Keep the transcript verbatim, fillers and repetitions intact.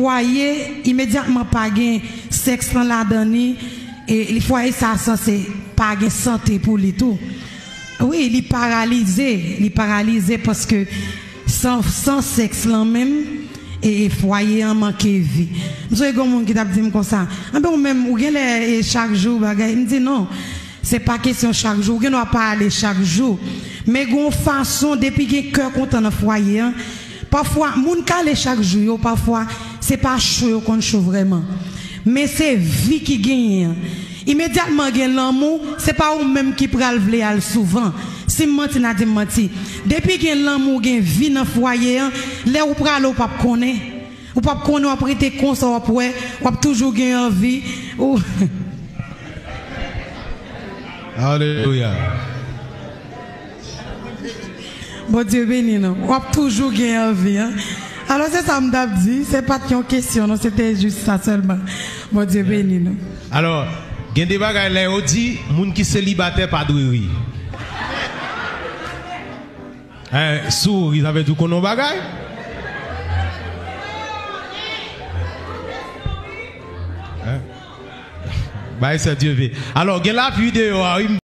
Fwaye, imedyatman pa gen sèks lan ladan li, e li fwaye sa sanse pa gen sante pou li tou. Wi, li paralize, li paralize paske san, san sèks lan menm, e, e fwaye an manke vi. M sonje gen moun ki t ap di m konsa, anben ou menm, ou genlè, e, chak jou bagay. M di non, se pa kesyon chak jou, ou gen dwa pa ale chak jou. Men gen yon fason, depi gen kè kontan nan fwaye an, pafwa, moun k ale chak jou yo, pafwa, se pa cho yo konn cho vrèman. Men se vi ki genyen an. Imedyatman gen lanmou, se pa ou menm ki pral vle al souvan. Si m manti, n a di m manti. Depi gen lanmou, gen vi nan fwaye an, lè ou prale, ou p ap konnen. Ou p ap konnen, w ap rete konsa, w ap wè, w ap toujou gen anvi. Ou... Alelouya. Bondye beni nou. W ap toujou gen anvi, an. Alò, se sa m t ap di. Se pa t yon kesyon, non. Se te jis sa sèlman. Bondye beni nou. Alò, gen de bagay lè yo di, moun ki selibatè pa dwe ri. Eh, si w ri, sa vle di w konnen yon bagay. Eh? Bay sè Dye ve. Alò, gen lapli deyò a, wi.